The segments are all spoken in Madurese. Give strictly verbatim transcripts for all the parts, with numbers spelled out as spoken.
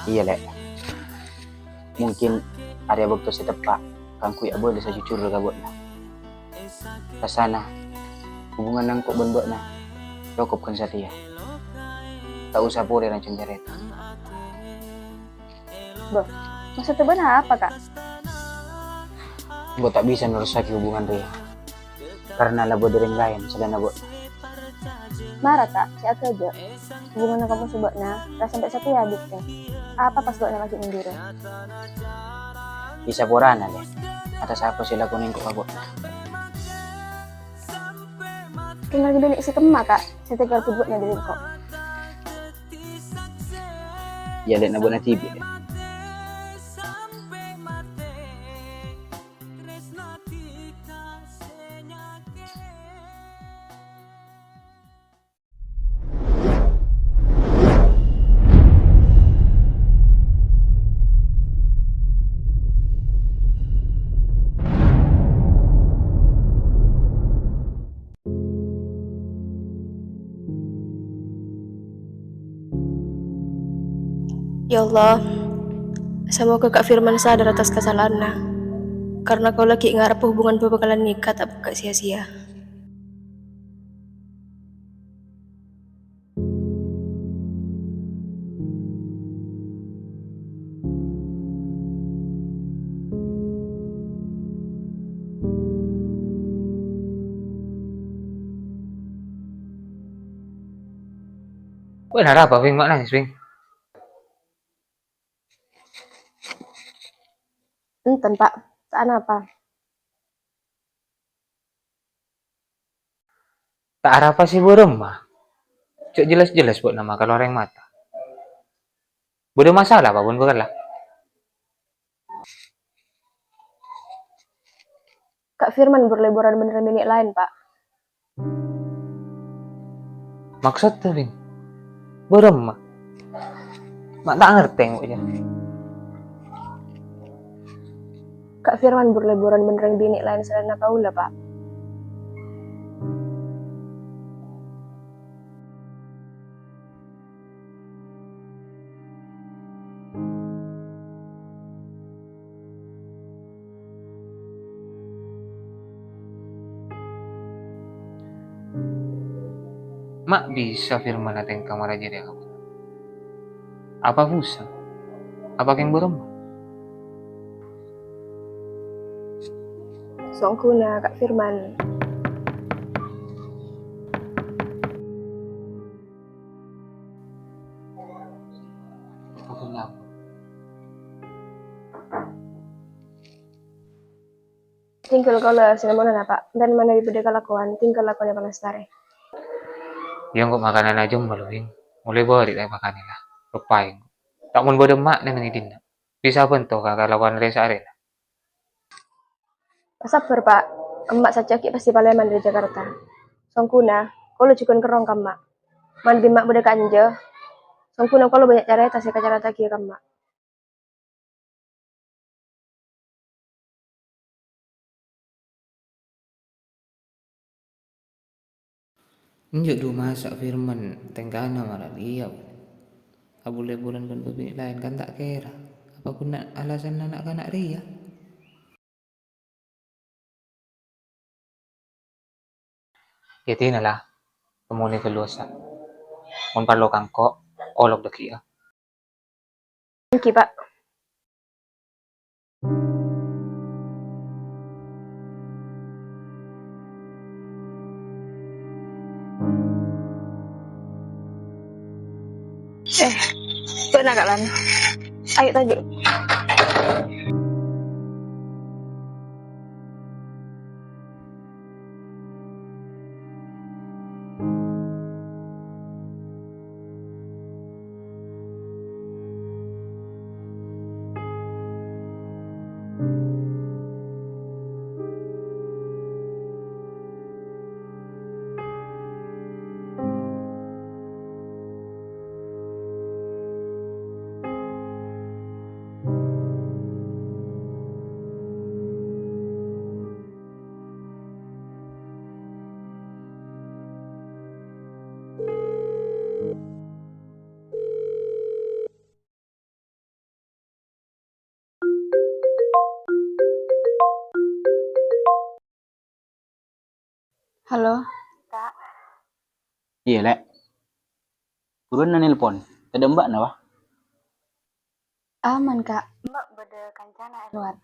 Iyâ, Lè'. Mungkin arèya bâkto sè teppa' kaangghuy abâli sajhujhurra ka bâ'na. Rassana, hubunganna engko' bân bâ'na cokop ghân satèya. Ta' osa polè lanjhâng carèta. Bâh, maksodda bâ'na apa, Ka'? Engko' ta' bisa nerrossaghi hubungan rèya, karna la bâdâ rèng laèn salaènna bâ'na. Mara, Ta', sè aghâjâ'. Hubunganna ka moso bâ'na, la sampè' satèya abit, Ka'. Apa pas bâ'na la ghi' mundurâ? Èsaporana, Lè', atas apa sè èlakonè engko' ka bâ'na. Kèng la binè' sè kemma, Ka', sè tèghâl bud bâ'na dâri engko'. Iyâ, Lè', na bâ'na dhibi', Lè'. Ya Allah, samoga Kak Firman sadar atas kasala'anna, karna kaulâ ghi' ngarep hubungan bhâbhâkalan nèka ta' bâkal sia-sia. Kowe arapa, Wing? Ma' nangis, Wing? Enten, Pak. Ta' anapa. Ta' arapa sè bârâmma. Jhâ' jelas-jelas bâ'na makalowar aèng mata. Bâdâ masalah apa bân bâ'na? Kak Firman bur-lèburân bân rèng binè' laèn, Pak. Maksodda, Wing? Bârâmma? Ma' ta' ngartè engko', jâ. Kak Firman bur-lèburân bân rèng binè' laèn salaènna kaulâ, Pak. Ma' bisa Firman atèngka mara jârèya, Kak? Apa busa? Apa kèng bârâmma? Songghuna, Kak Firman. Tèngghâl kaulâ sè nemmonana, Pak. Bân manabi bâdâ kalakowan, tèngghâl lakonè palastarè. Iyâ, engko' makananna jhâ' malowing. Molaè bâri' ta' èpakanè, la. Ropaè engko'. Ta' mon bâdâ emma'na neng è dinna'. Bisa bhânto ka kalakowan rè-saarèna. Sabbhâr, Pak. Emma' sajjhâ ghi' pastè palèman dâri Jakarta. Songghuna, kaulâ jhughân kerrong ka emma'. Manabi emma' bâdâ kanja, songghuna kaulâ bânnya' carèta sè èkacarèta'aghiyâ ka emma'. Enjâ' du masa' Firman tèngkana mara rèya. Abulâ-bulân bân bâbinè' laèn kan ta' kèra. Apa ghuna alasanna na'-kana' rèya? Yâ dinah la, temmonè ghâllu, sa. Mon parlo ka engko', olok dâgghi'â. Èngghi, Pak. Eh, bâ'na, Kak Lan. Ayo, toju'. Halo, Kak. Iyâ, Lè'. Buruwân nelpon. Tadâ' emba'na, wah? Aman, Kak. Mbak bâdâ kancana è lowar.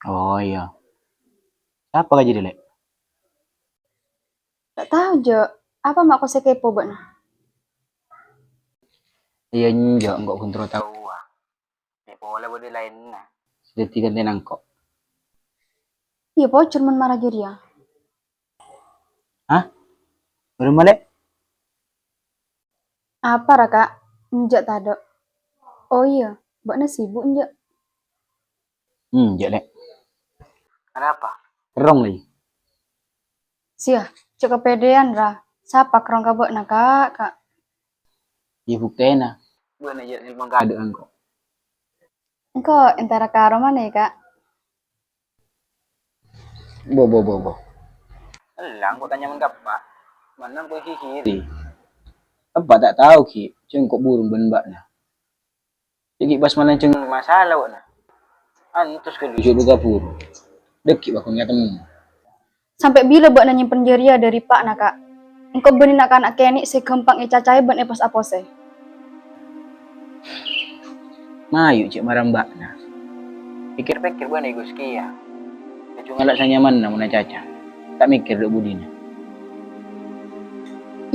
Oh, iyâ. Sapa kajâdiyâ, Lè'? Ta' tao, Jo. Apa ma' kosè kepo bâ'na? Iyâ, enjâ', engko' ghun terro taowa. Cè' polè bâdâ laènna. Dhâddhi ghântèna engko'. Iyâ, pojhur mon mara jârèya. Hah? Bârâmma, Lè'? Apa ra, Kak? Enjâ' tadâ'. Oh iyâ, bâ'na sibuk enjâ'? Enjâ', Lè'. Kenapa? Kerrong, Lè'. Siya, cè' kapèdhiyân, ra. Sapa kerrong ka bâ'na, Kak? Kak. Iyâ, buktèna. Bâ'na jâ' nelpon kaadâ' engko'. Engko' entara ka romana, yâ, Kak. Bo, bo, bo, bo. Ella, engko' tanya mon ka Eppa'. Mana engko' ghi' ghiri. Eppa' ta' tao ghi', cè' engko' burung bân bâ'na. Ghi' pas malanjhâng masalah bâ'na. Antos ghâllu jhudhu kaburu. Dhâggi' bâkon katemmo. Sampè' bilâ bâ'na nyèmpen jârèya dâri eppa'na, Kak? Engko' bânnè na'-kana' kènè' sè ghâmpang ècacaè bân èpos-aposè. Mayu cè' mara bâ'na. Pèkkèr-pèkkèr bâ'na, Gus, kèya. Toju' ngala' sanyamanna mon acaca. Ta' mèkkèr dâ' budina.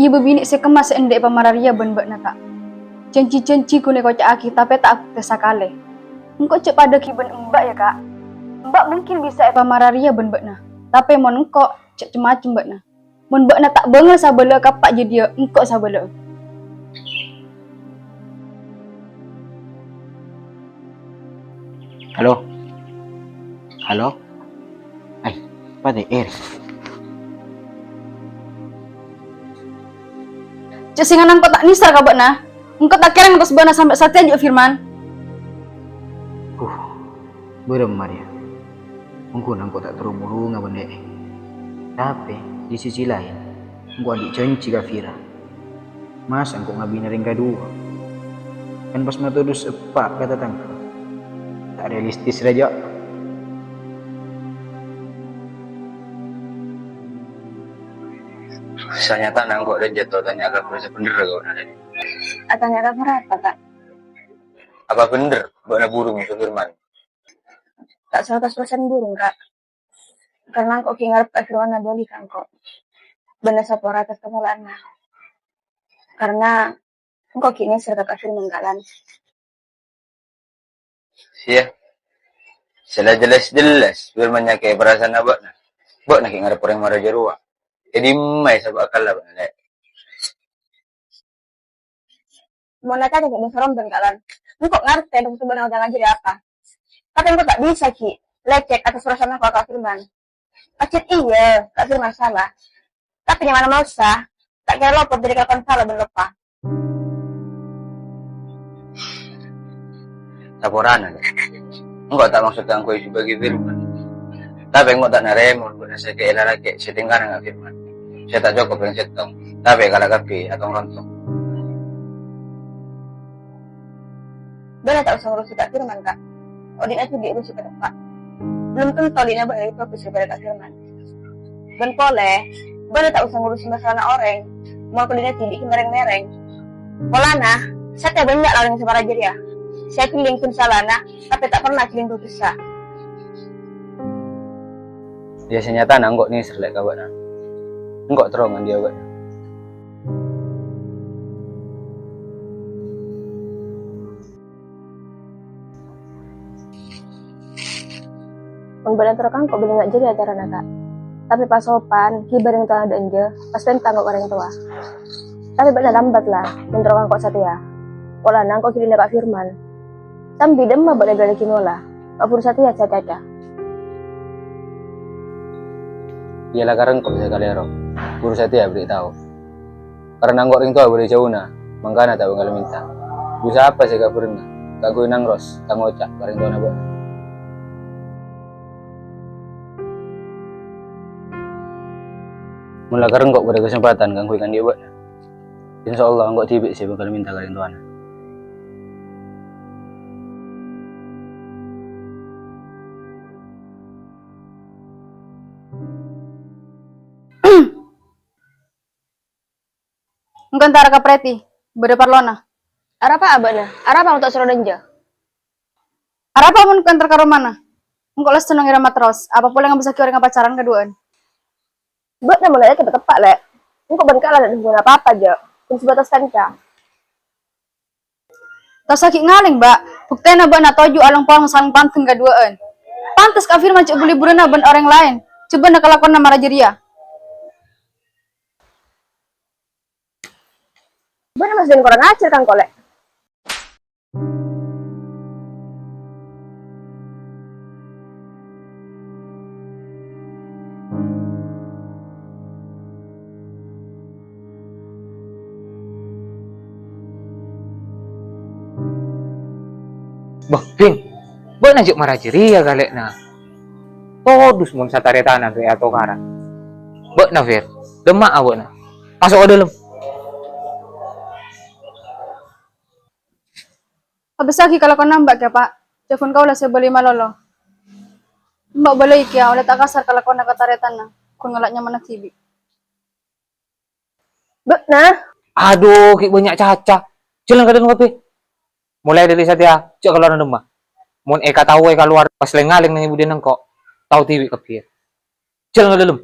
Iyâ, bâbinè' sè kemma sè endâ' èpamararèya bân bâ'na, Kak. Jhânjhi-jhânjhi ghun èkoca'aghi, tapè ta' abuktè sakalè. Engko' jhâ' padâ ghi' bân embâ', yâ, Kak. Embâ' mungkin bisa èpamararèya bân bâ'na. Tapè mon engko', jhâ' cem-macem bâ'na. Mon bâ'na ta' bângal sabâlâ ka eppa' jâdiyâ, engko' sabâlâ. Halo? Halo? Ai, pate, er. Cè' sèngana engko' ta' nèser ka bâ'na. Engko' ta' kèra ngantos bâ'na sampè' satèya jhâ' Firman. Uh, bârâmma rèya? Mongghuna engko' ta' terro burunga bân È'è. Tapè, di sisi laèn, engko' andi' jhânjhi ka Fira. Masa engko' ngabinè rèng kadhuwâ? Kan pas matodus eppa' ka tatangghâ. Ta' realistis rajâ. Sanyatana engko' rèng jhâ' tao tanya kabhâr sè bhendher ka bâ'na. Atanya kabhâr apa, Kak? Apa bhendher bâ'na burung ka Firman? Ta' saratos persen burung, Kak. Karena engko' ghi' ngarep Kak Firman adhuli ka engko'. Bân èsapora atas kamola'anna. Karena engko' ghi' nèser ka Kak Firman, Kak, lan. Siya. Sè la jelas-jelas Firman nyakè'è parasaanna bâ'na. Bâ'na ghi' ngarep orèng mara jârowa. È dimma èsabâ' akkalla bâ'na, Lè'? Mon acaca ghi' bân sarombân, Kak, lan. Engko' ngartè maksod bâ'na oca' ngajhâri apa. Tapè engko' ta' bisa ghi' lècèk atas parasaanna Kak Firman. Pajhât iyâ, Kak Firman sala. Tapè nyamana Mosa, ta' kèra lopot dâri kalakowan sala bân loppa. Saporana, Lè'. Engko' ta' maksod kaangghuy sè bâgi Firman. Tapè engko' ta' narèma bâ'na sè kè'è lalakè' sè tèngkana nga' Firman. Sè ta' cokop rèng sèttong, tapè kala kabbhi atong-rontong. Bâ'na ta' osa ngurusi Kak Firman, Kak. Odi'na dhibi' urusi ka eppa'. Belum tentu odi'na bâ'na lebbi bagus daripada Kak Firman. Bân polè, bâ'na ta' osa ngurusi masalana orèng. Mon odi'na dhibi' ghi' mèrèng-mèrèng. Polana, satèya bânnya' la orèng sè mara jârèya. Sè aghellèng ghun salana, tapè ta' pernah aghellèng bhâghussa. Iyâ, sanyatana engko' nèser, Lè', ka bâ'na. Engko' terro ngandi'â bâ'na. Mon bâ'na terro ka engko' bânnè nga' jârèya carana, Kak. Tapè pasopan, ghi' bâreng tana dâ' enjâ', pas pènta engko' ka rèng towa. Tapè bâ'na lambat la, mon terro ka engko' satèya. Polana engko' ghi' dhinna' Kak Firman. Sambi dâmma bâ'na èdâlâghi mola, Kak, buru satèya sè acaca. Iyâ la karè engko' sè kalèro, buru satèya aberri' tao. Karena engko' rèng towa bâdâ è jhâuna, mangkana ta' bângal mènta. Bisa apa sè kabhârânna, kaangghuy nangros, ta' ngoca' ka rèng towana bâ'na. Mon la karè engko' bâdâ kasempadhân kaangghuy ngandi'â bâ'na, insyaallah engko' dhibi' sè bângal mènta ka rèng towana. Ghun entara ka Preti, bâdâ parlona. Arapa abâ'na? Arapa engko' ta' soro dânja? Arapa mon ghun entar ka romana? Engko' la senneng è roma terros, apa polè ngabâssaghi orèng apacaran kaduwâ'ân? Bâ'na mon la èkè teppa', Lè'. Engko' bân ka'la ta' dhâbuna pa-apa, jâ'. Ghun sebatas kanca. Ta' osa ghi' ngalèng, Mbak. Buktèna bâ'na toju' along-polong sareng pandeng kaduwâ'ân. Pantes Kak Firman jâ' bu-liburanna bân orèng laèn, jhâ' bâ'na kalakowanna mara jârèya. Bâ'na masdhân korang ajhâr, Kang Kolè. Bâh, Bhing, bâ'na jâ' mara jârèya kalè'na. Todus mon satarètanna rè atokaran. Bâ'na, Fir, dâmma'a bâ'na. Maso' ka dâlem. Abâssaghi kalakowanna Mbak kèya, Pak. Jhâ' ghun kaulâ sè bâli malolo. Mbak bâlâi kèya ollè ta' kasar kalakowanna ka tarètanna, ghun ngala' nyamanna dhibi'. Bâ'na. Adu, ghi' bânnya' caca. Jhâlân ka dâlem kabbhi. Molaè dâri satèya, jhâ' kalowar dâmma. Mon èkataowè kalowar pas lèng-ngalèng neng è budina engko', tao dhibi' kabbhi. Jhâlân ka dâlem.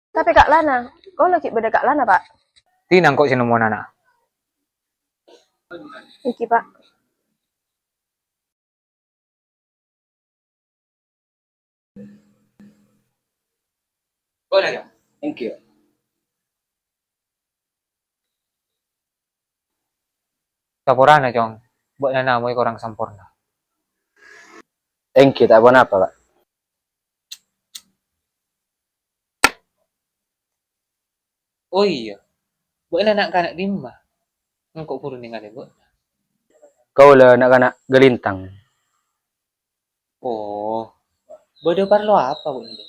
Tapè ka'lana, kaulâ ghi' bâdâ ka'lana, Pak. Dinah engko' sè nemmowa ana'. Èngghi, Pak. Èngghi, Pak. Saporana, Cong. Bâ'na namong korang samporna. Èngghi, ta' ponapa, Pak. Oh iyâ, bâ'na na'-kana' dimma? Engko' buru nèngalè bâ'na. Kaulâ na'-kana' Galintang. Oh, bâdâ parlo apa, Bu Ende?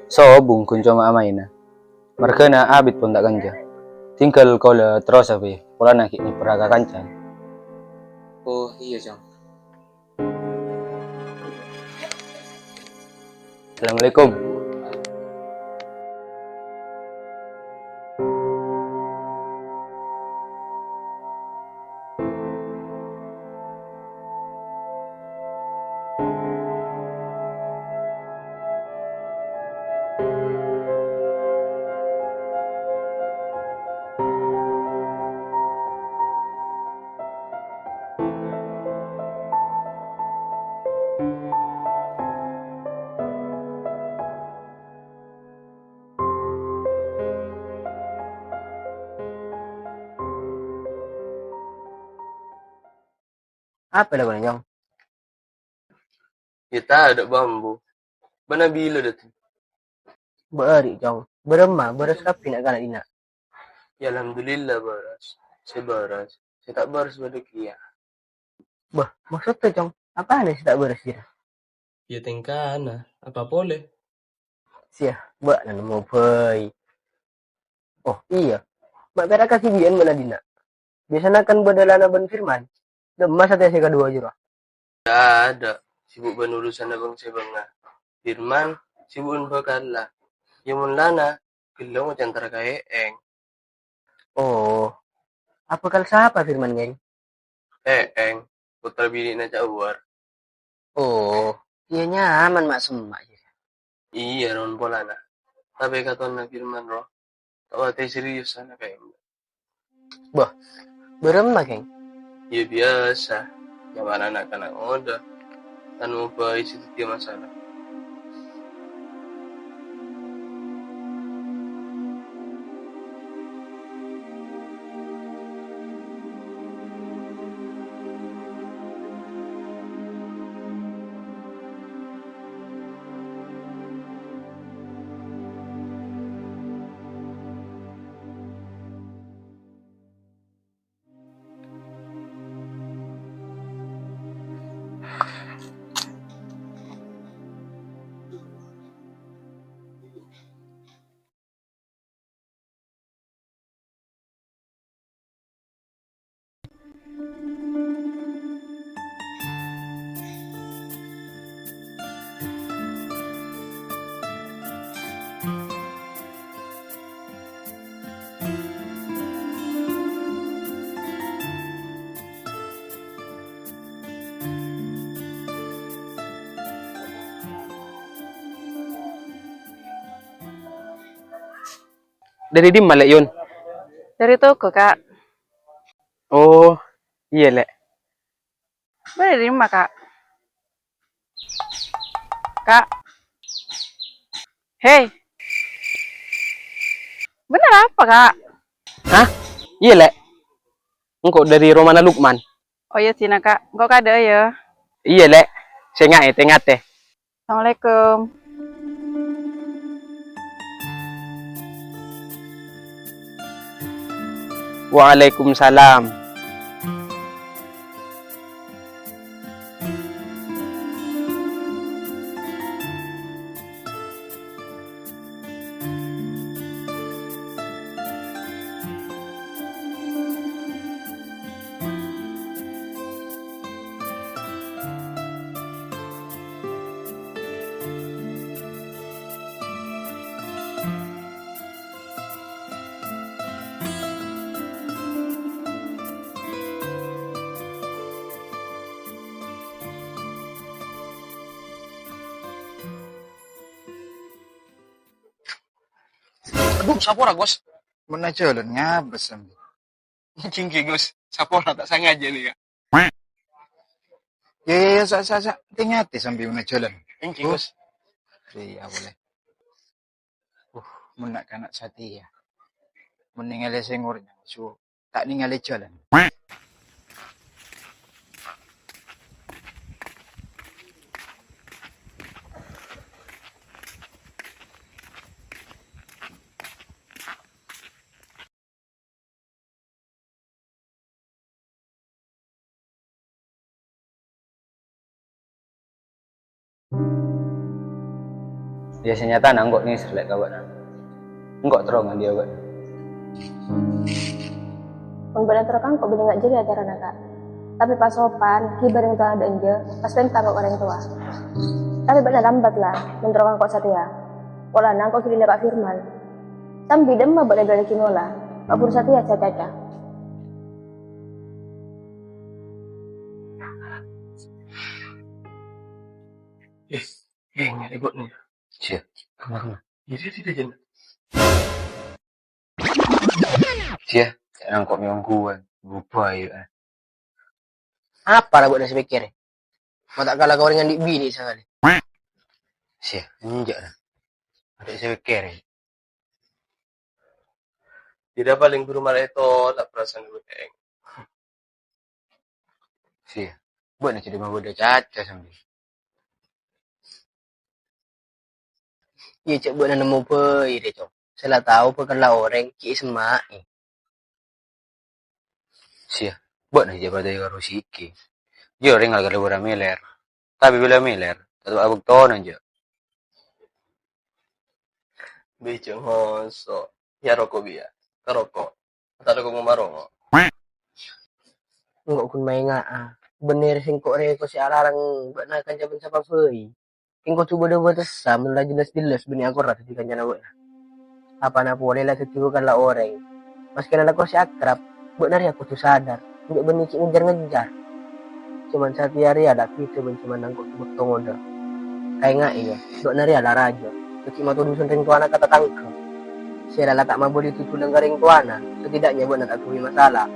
Sobung ghun coma amaèna. Marghâna abit pon ta' kanja. Tinggal kaulâ terrosa bhâi, polana ghi' nyebbhârrâ ka kancana. Oh, iyâ, Cong. Assalamualaikum. Apa lakona, Cong? Yâ tadâ' bambu. Bâ'na bilâ dâteng? Bâri', Cong. Bârâmma, bârâs kabbhi na'-kana' dinna'? Yâ, alhamdulillah, bârâs. Sè bârâs. Sè ta' bârâs bâdâ kèya. Bâh, maksodda, Cong? Apana sè ta' bârâs, jârèya? Yâ, tèngkana. Apa polè? Siya, bâ'na nemmo bhâi. Oh, iyâ. Ma' pèra' kadhibi'ân bâ'na dinna'? Biasana kan bâdâ Lana bân Firman. Dâmma satèya sè kaduwâ jârowa? Tadâ', sibuk bân urusanna bâng-sèbângnga. Firman sibuk bân bhâkalla. Yâ mon Lana, ghellâ' ngoca' entara ka Eeng. Oh, abhâkal sapa Firman, Kèng? Eeng, pottra binè'na Ca'uwar. Oh, iyâ nyaman ma' semma' jârèya. Iyâ, ron polana. Tapè katonna Firman, ro. Ta' patè serius ana' kaènto. Bâh, bârâmma, Kèng? Iyâ, biyasa. Nyamana na'-kana' ngodâ. Tan obâi sè dhâddhiyâ masalah. Dhâri dimma, Lè', Yun? Dhâri toko, Ka'. Oh, iyâ, Lè'. Bâ'na dhâri dimma, Ka'? Ka'. Hei. Bâ'na arapa, Ka'? Hah? Iyâ, Lè'. Engko' dhâri romana Lukman. Oh, iyâ, sèna, Ka'. Engko' kadâ'â, yâ. Iyâ, Lè'. Sènga'è, tè-ngatè. Assalamualaikum. Waalaikumsalam. Aduh, sapora, Gus. Mon ajhâlân ngabâs, Sam. Èngghi, Gus. Sapora, ta' sangajâ nèka. Yâ, yâ, yâ, sa', sa', sa'. Tè-ngatè sambi mon ajhâlân. Èngghi, Gus. Iyâ, polè. Uh, mon na'-kana' satèya. Mon nèngalè sèngor, su, ta' nèngalè jhâlân. Yâ, sè nyatana engko' nèser, Lè', ka bâ'na. Engko' terro ngandi'â bâ'na. Mon bâ'na terro ka engko' bânnè nga' jârèya carana, Ka'. Tapè pasopan, ghibâ rèng towana dâ' enjâ', pas pènta ka orèng towa. Tapè bâ'na lambat, la, mon terro ka engko' satèya. Polana engko' ghi' lèlè Pak Firman. Sambi dâmma bâ'na èbâlâghi mola, kabhuru satèya ca-caca. Eh, eh, nyari bot nih. Siya, kemana? Ini sih, Jen. Siya, nangkok nyongguan, lupa ya. Apa ra bâ'na sè pèkkèrè? Ma' ta' kala ka orèng andi' binè' sakalè. Siya, enjâ' ra. Adâ' sè pèkkèrè. Tidak paling buru malah itu, tak perasaan gue, Eng. Siya, bâ'na jadi mabâdâ caca sambi. Iyâ, cè' bâ'na nemmo bhâi rè, Cong. Sè la tao bhâkal la orèng, cè' semma'è. Siya, bâ'na jâ' padâ karo Siki. Jâ' orèng la kalowara mèlèr. Tapè bilâ mèlèr, tatep abâktona, jâ'. Bâjâng ngoso', ya roko' biya'. Karoko'. Atara ko' marongo. Engko' ghun maènga'a. Bânnè rè sèngko' rè ko' sè alarang bâ'na kanca bân sapa bhâi. Kèng kodhu bâdâ bâtessa, mon la jelas-jelas bânnè akorra dhâddhi kancana bâ'na. Apana polè la dhâddhi bhâkal la orèng. Maskèna la ko' sè akrab, bâ'na rèya kodhu sadar, enjâ' bânnè cè' ngèjar-ngèjar. Coma satèya rèya la bhidhâ bân coma nangko' bâkto ngodâ. Kaènga'è, yâ, bâ'na rèya la rajâ, dhâddhi matodhu sè rèng towana ka tatangghâ. Sè la, la ta' mabâli dudulan ka rèng towana, setidaknya bâ'na ta' aghâbây masalah.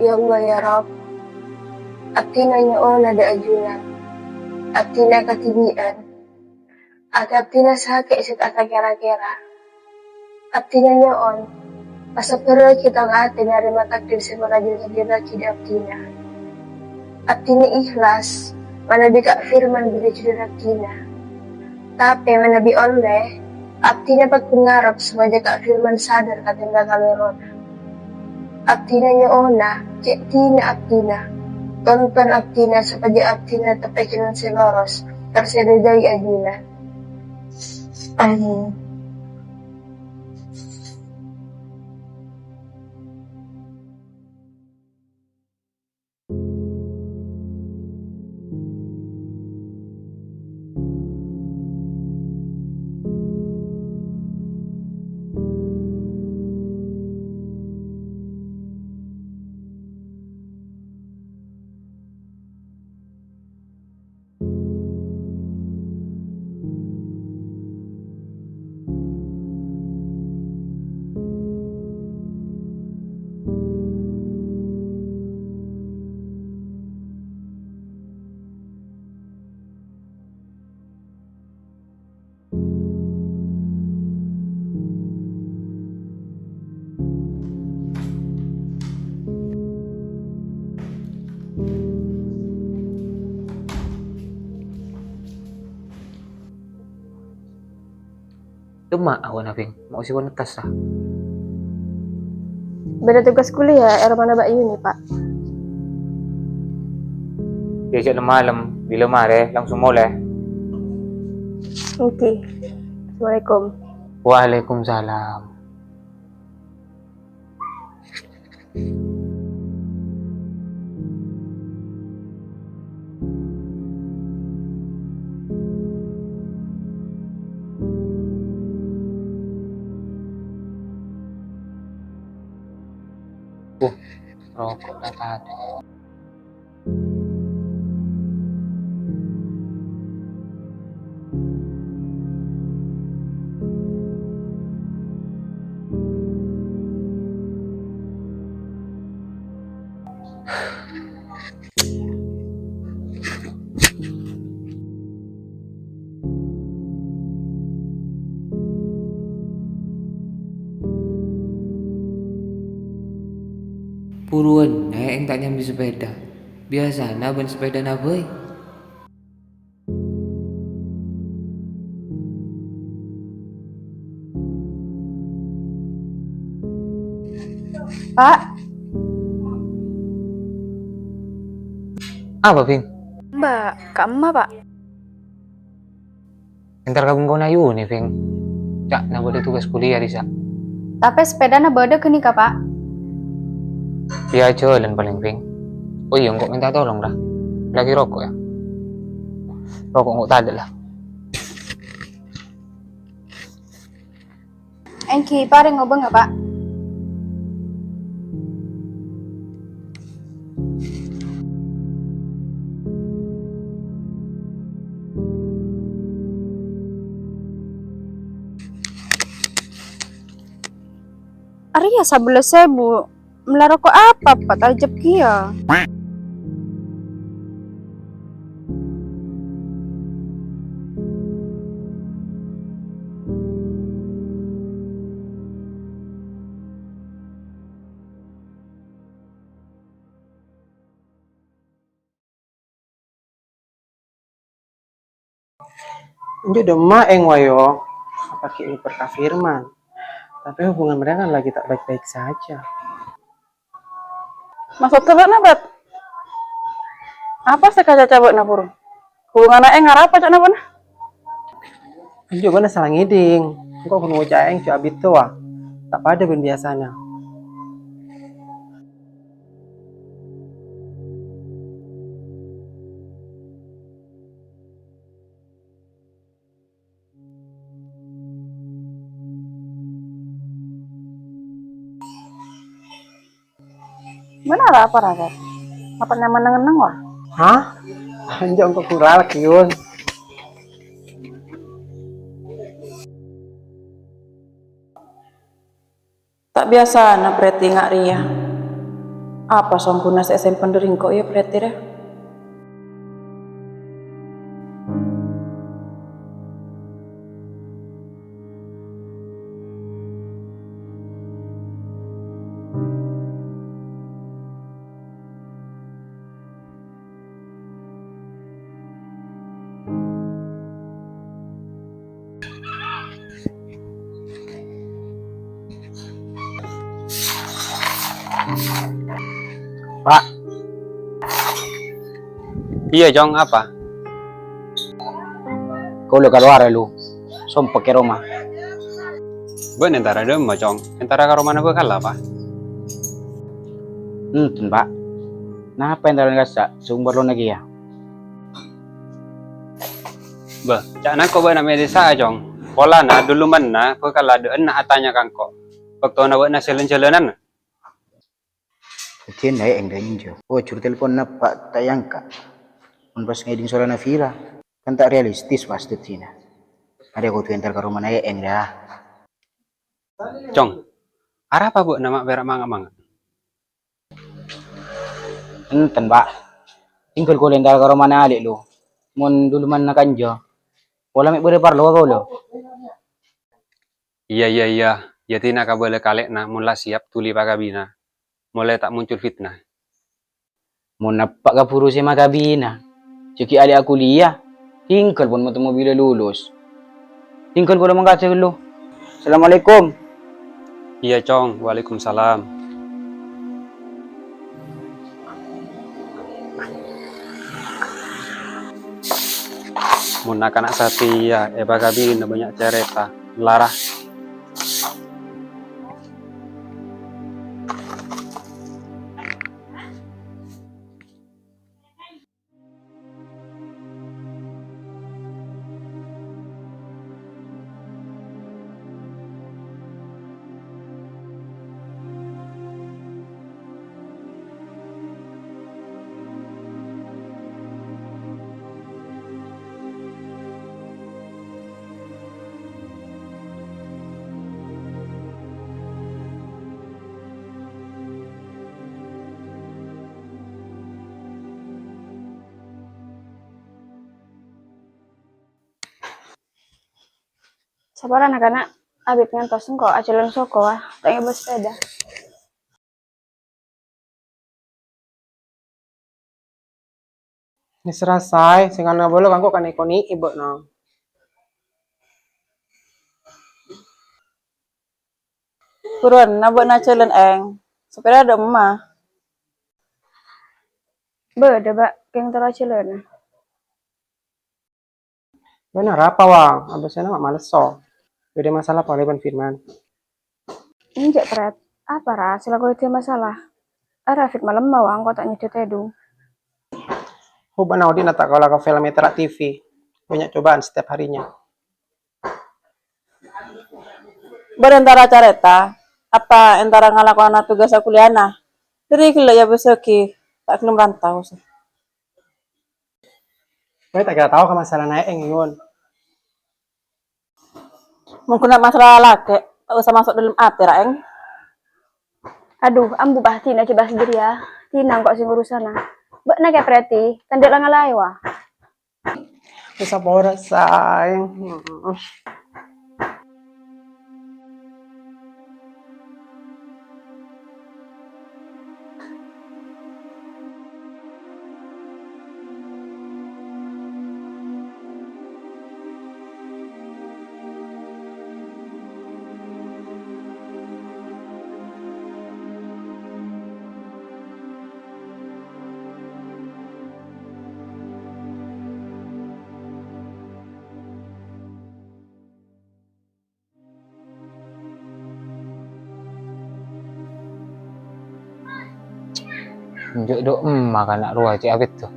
Ya Allah, ya Rabb, abdhina nyo'ona dâ' ajunan, abdhina kadhibi'ân, atè abdhina sakè' sè ta' kèra-kèra. Abdhina nyo'on, Asabbhârrâ ghi' tang atè narèma takdir sè bakal ètakdirraghi dâ' abdhina. Abdhina èhlas manabi Ka' Firman bâdâ è jhârâ abdhina. Tapè manabi ollè, abdhina paggun ngarep sopajâ Ka' Firman sadar ka tèmbhâ kalorona. Abdhina nyo'ona, cè' dhina abdhina, tonton abdhina sopajâ abdhina teppè è jhâlân sè loros, tor sè èdhâdhâi ajunanna. Amin. Temma awana, Bhing, mau sibuk nekas, ah. Bâdâ tugas kuliah è romana Mbak Yuni, Pak. Yâ, jhâ' nem-malem, bilâ marè langsung molè. Oke. Assalamualaikum. Waalaikumsalam. Uh, roko' la tadâ'. Buruwânna ènga' nyambi sapèda. Biyasana bân sapèdana bhâi. Pak. Apa, Bhing? Mbak, ka'emma, Pak? Entar ka bengkona Yuni, Bhing. Ca'na bâdâ tugas kuliah dissa'. Tapè sapèdana bâdâ ghânèka, Pak. Yâ, jhâlân palèng, Bhing. Oh iyâ, engko' mènta tolong, ra. Lagi roko', yâ. Roko' engko' tadâ', la. Èngghi, parèng ngobângngâ, Pak. Arèya sabellâs èbu. Mella roko' apa, Pak, tajep kèya? Enjâ' dâ' emma, Eng, wayo, apa ghi' ngoper ka Firman. Tapè hubungan mereka kan lagi tak baik-baik saja. Maksodda bâ'na, Bat? Apa sè èkacaca bâ'na, Pur? Hubunganna Eng arapa ca'na bâ'na? Enjâ' bâ'na sala ngèdhing. Engko' ghun ngoca'a Eng jhâ' abit towa. Ta' padâ bân biyasana. Bâ'na arapa, Rara? Apa nyaman neng-enneng, wa? Hah? Enjâ' engko' kurang lagi, Yun. Ta' biyasana Preti nga' rèya. Apa songghuna sè èsempen dâri engko', yâ, Preti, rè? Pak. Iyâ, Cong, apa? Kaulâ kalowar, Lu. Sompek è roma. Bâ'na entara dâ'emma, Cong? Entara ka romana bâkalla, apa? Enten, Pak. Napa entara kassa' sè ompor lona kèya? Bâh, ca'na engko' bâ'na mèlè sa'a, Cong. Polana dulumanna bâkalla dâ'enna atanya ka engko'. Bâktona bâ'na jhâlân-jhâlânan. Dhâddhiyâ Naèng ghânjhâ. Oh, juru telponna, Pak, ta' èangka'. Mon pas ngèdhing sowarana Vira, kan ta' realistis, Pak, dhâddhiyâ. Arèya kodhu entar ka romana Naèng, yâ. Cong, arapa bâ'na ma' pèra' manga'-manga'? Enten, Pak. Tinggal kaulâ entar ka romana alè', Lu. Mon dulumanna kanja, pola mè' bâdâ parlo ka kaulâ. Iyâ, iyâ, iyâ. Yâ, dinah kabâlâ kalè'na mon la siap dhuli pakabina. Molaè ta' muncul fitna. Mon eppa' kabhuru sè makabina, jhâ' ghi' alè' akuliyah, tinggal pon moto mobilla lulus. Tinggal kaulâ mangkadhâ ghâllu. Assalamualaikum. Iyâ, Cong. Waalaikumsalam. Mon na'-kana' satèya èpakabina bânnya' carèta, lara. Saporana, Kana'. Abit ngantos engko' ajhâlân soko, ah, ta' ngèbâ sepèda. Nèserra saè, sèngana bâlâ kangko kanèko-nè'è bâ'na. Buruwânna bâ'na ajhâlân, Eng. Sopèrra dâ'emma? Bâdâ, Ba', kèng terro ajhâlâna. Bân arapa, Wa? Abâssana ma' malesso. Bâdâ masalah polè bân Firman. Enjâ', Pret. Apa, ra, sè la kodhu masalah? Arafik malemma, Wa, engko' ta' nyèdhâ tèdung. Hu, bâ'na odi'na ta' kaulâ ka film ètera' T V. Bânnya' cobaan setiap harinya. Bâdâ entara carèta, apa entara ngalakona tugas kuliahna? Dhâri ghellâ' èabâssaghi, ta' ghellem rantau, sè. Kowe ta' kèra tao ka masalana Eng, Yun. Mon ghuna masalah lakè', ta' osa maso' dâlem atè, ra, Eng. Adhu, ambu, Bah, dinah ghi' bahas jârèya. Dinah engko' sè ngurusana. Bâ'na kèya, Preti, kan dâ' la ngalaè, Wa. Wis sapora, sayang. Njuk duk emma kana' rowa cè' abit tu.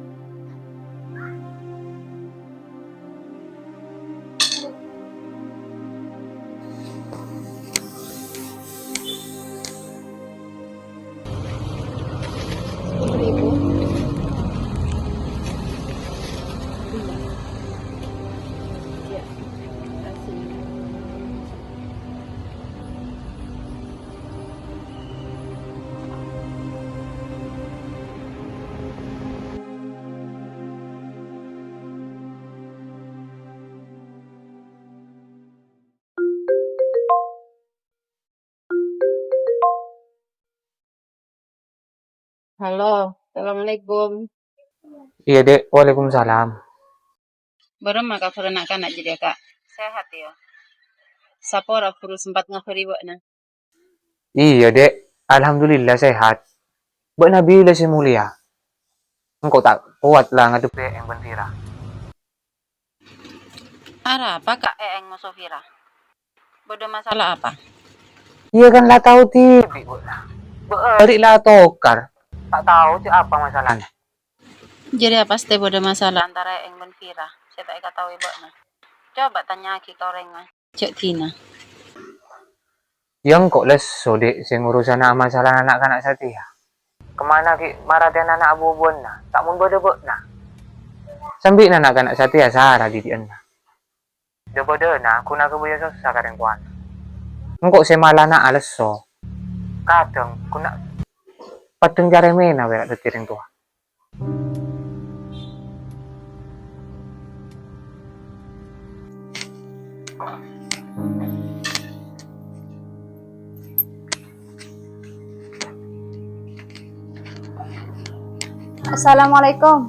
Halo, assalamualaikum. Iyâ, Dek. Waalaikumsalam. Bârâmma kabhârra na'-kana' jârèya, Ka'? Sehat, yâ? Sapora buru sempat ngabhâri bâ'na. Iyâ, Dek. Alhamdulillah sehat. Bâ'na bilâ sè molèya? Engko' ta' kowat la ngadhebbhi Eeng bân Vira. Arapa, Ka', Eeng moso Vira? Bâdâ masalah apa? Iyâ kan la tao dhibi' bâ'na. Bâ'âri' la tokar. Ta' tao cè' apa masalana. Jârèya pastè bâdâ masalah antara Eeng bân Vira sè ta' èkataowè bâ'na. Coba tanya'aghi ka orèngnga. Jhâ' dina. Yâ engko' lesso, Dhi', sè ngurusana masalah na'-kana' satèya. Kemma'na ghi' martèyan ana' bu-buwânna, ta' mon bâdâ bâ'na. Sambi na'-kana' satèya sara dhibi'ânna. Dhâ-bâdâna ghun aghâbâyâ sossa ka rèng-towana. Engko' sè mala na' lesso. Kadhâng ghun a-, padhâng carèmèna pèra' dhâddhi rèng towa. Assalamualaikum.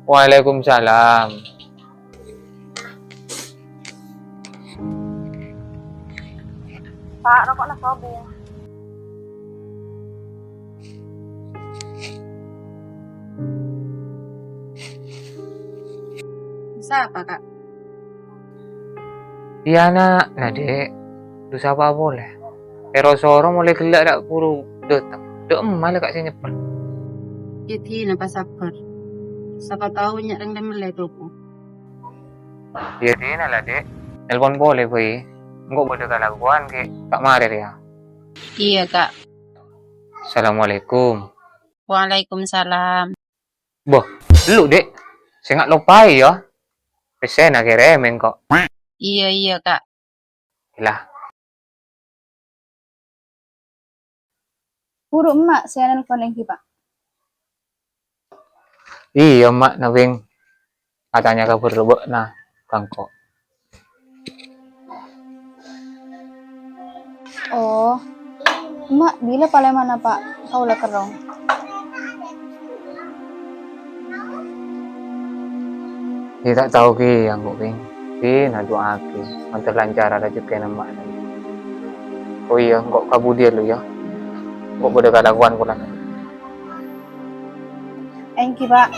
Waalaikumsalam. Pa', roko'na sobung. Sapa, Ka'? Iyâ, ana'na, Dhi'. Dhu sapa polè. Èro-soro molaè ghellâ' ra' buru dâteng. Dâ' emma la, Ka', sè nyebbhâl. Yâ, dina pasabbhâr. Sapa tao bânnya' rèng lè-mellè toko. Yâ, dina la, Dhi'. Nelpon polè bhâi. Engko' bâdâ kalakowan ghi' ta' marè rèya. Iyâ, Ka'. Assalamualaikum. Waalaikumsalam. Boh, lu, Dhi'. Sènga' loppaè, yâ. Pèssèna kèrèmè engko'. Iyâ, iyâ, Ka'. Ella. Buru emma' sè nelpon èngghi, Pa'? Iyâ, emma' na, Bhing. Atanya kabhâr bâ'na, ka engko'. Oh, emma' bilâ palèmana, Pa'? Kaulâ kerrong. Iyâ, ta' tao kèya engko', Bhing. Dina du'aaghi, mandhâr lancara rajhekkèna emma'na. Oh iyâ, engko' ka budiyâ lu, yâ. Engko' bâdâ kalakowan polana. Èngghi, Pa'.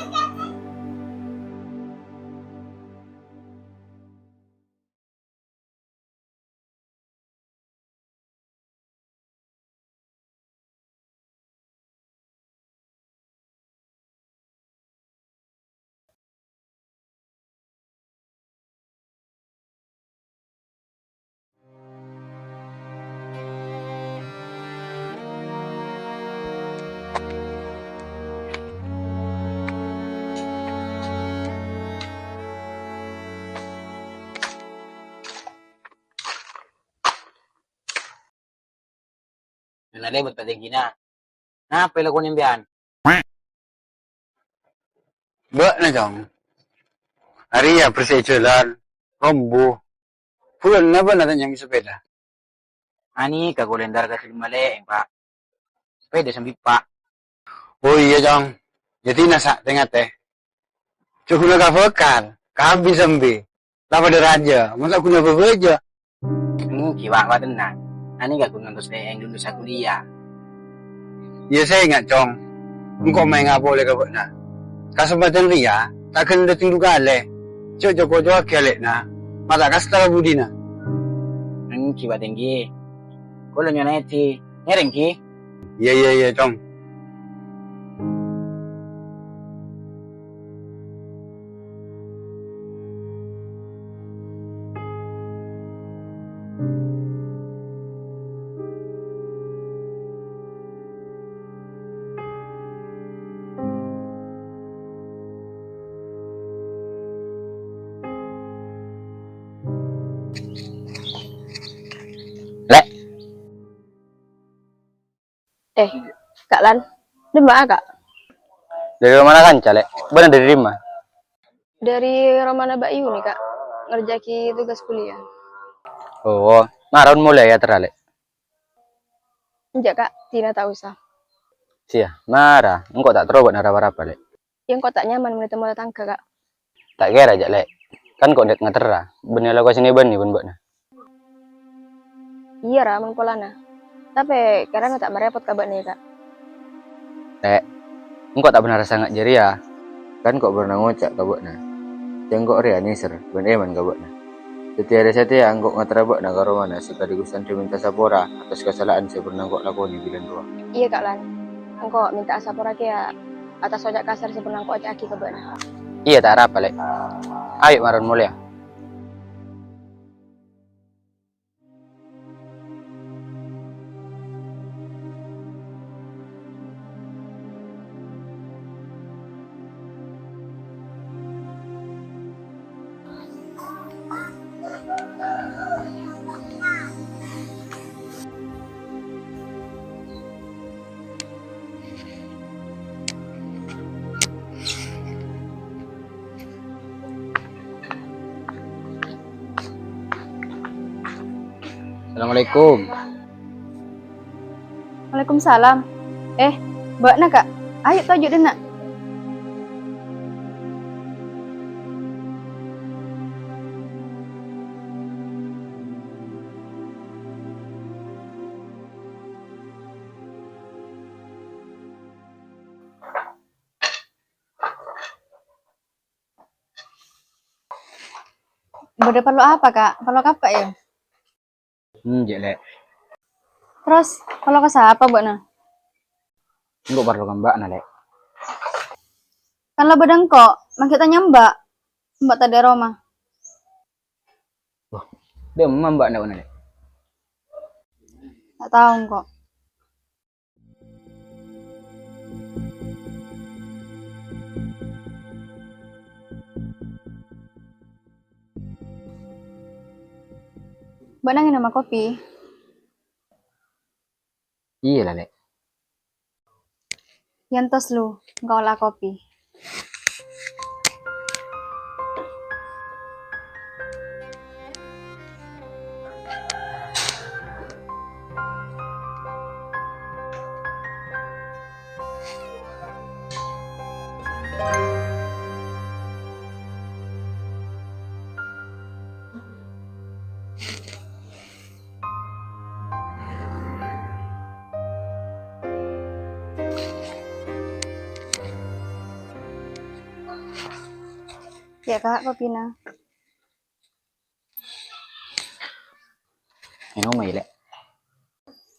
Nalè bât patènggina. Napa èlakonè sampèyan? Bâ'na, Cong. Arèya bersè jhâlân, rombu. Bulân napa bâ'na ta' nyambi sepèda? Anèka kaulâ èntar ka dâlem malè, Pa'. Sepèda sambi, Pa'. Oh iyâ, Cong. Jadi nasa tè-ngatè. Jhâ' ghuna ka bhâkal, kabbhi sambi. La padâ rajâ, masa ghuna bhâbhâjâ? Èngghi, Pa', patennang. Anèka ghun ngantos Eeng lulus sakuliyâ. Iyâ, sènga', Cong. Engko' maènga' polè ka bâ'na. Kasempadhân rèya ta' ghân dâteng du kalè. Jhâ' co-kocowaghi alè'na, ma' ta' kastèra budina. Èngghi, patèngghi. Kaulâ nyo'ona èdhi. Ngèrèng, ghi? Iyâ, iyâ, iyâ, Cong. Lè'. Eh, Kak Lan. Dimma'a, Kak? Dâri romana kanca, Lè'. Bâ'na dâri dimma? Dâri romana Mbak Yuni, Kak. Ngerjâ'aghi tugas kuliah. Oh, mara mon molè èyaterra, Lè'? Enjâ', Kak. Dina ta' osa. Siya, mara. Engko' ta' terro bâ'na rapa-rapa, Lè'. Iyâ, engko' ta' nyaman mon ètemmo tatangghâ, Kak. Ta' kèra, jhâ', Lè'. Kan engko' dâ' ngaterra, bânnè alako sè nèbânnè bân bâ'na. Iyâ, ra, mon polana. Tapè kèrana ta' marèpot ka bâ'na, yâ, Kak? Lè', engko' ta' bânnè sanget jârèya. Kan engko' bârna ngoca' ka bâ'na, jhâ' engko' rèya nèser bân èman ka bâ'na. Dhâddhi arè satèya engko' ngaterra bâ'na ka romana sè kadhi Gus Andri mènta sapora atas kasala'an sè bârna engko' lakonè bilân rowa. Iyâ, Ka' Lan. Engko' mènta sapora kèya atas oca' kasar sè bârna engko' oca'aghi ka bâ'na. Iyâ, ta' arapa, Lè'. Ayo' maron molèya. Assalamualaikum. Waalaikumsalam. Eh, bâ'na, Ka'? Ayo' toju' dhinna'. Bâdâ parlo apa, Ka'? Parlo kapa, yâ? Enjâ', Lè'. Terros, parlo ka sapa bâ'na? Engko' parlo ka mba'na, Lè'. Kan la bâdâ engko', mangkèn tanya mbak. Mbak tadâ' è roma. Wah, dâ' emma mba'na, Lè'? Ta' tao engko'. Bâ'na ngènoma kopi? Iyâ la, Lè'. Yâ entos lu, engko' ola kopi. Yâ, Ka', kopina. Ènom, yâ, Lè'.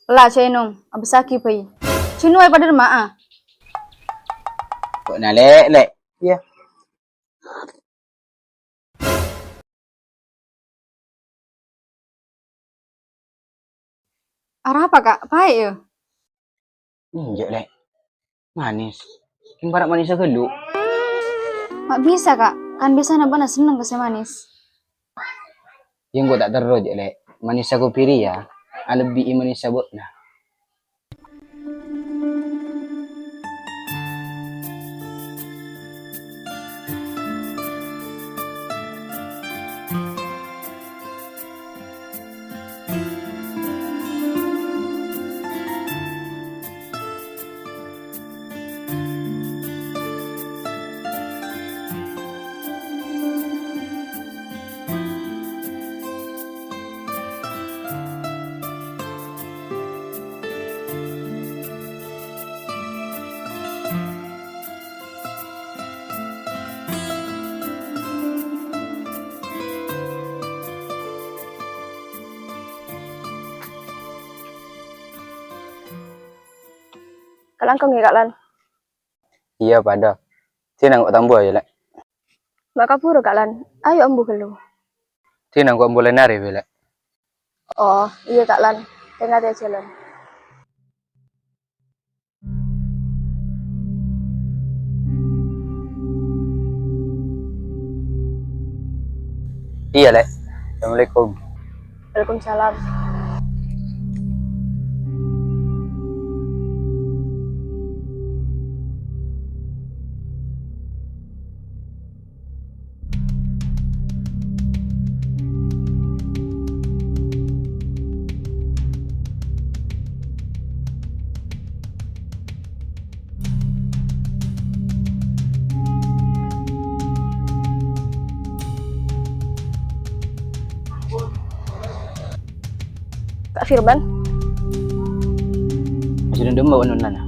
La, jhâ' ènom, abâssaghi bhâi. Jhâ' nowèr padâ remma'a. Kok na, Lè', Lè'? Iyâ. Arapa, Ka'? Paè', yâ? Enjâ', Lè'. Manis. Kèng para' manissa ghâllu. Ma' bisa, Ka'. Kan biasana bâ'na senneng ka sè manis. Yâ, engko' ta' terro, jhâ', Lè'. Manissa kopi rèya alebbi'i manissa bâ'na. Kalangkong yâ, Ka' Lan. Iyâ, padâ. Sè nangko' tambu yâ, Lè'. Ma' kabhuru, Ka' Lan. Ayo ambu ghâllu. Sè nangko' ambu laèn arè, Lè'. Oh, iyâ, Ka' Lan. Tè-ngatè jhâlân. Iyâ, Lè'. Assalamualaikum. Waalaikumsalam. Ka' Firman. Masih dendam bawa nonana.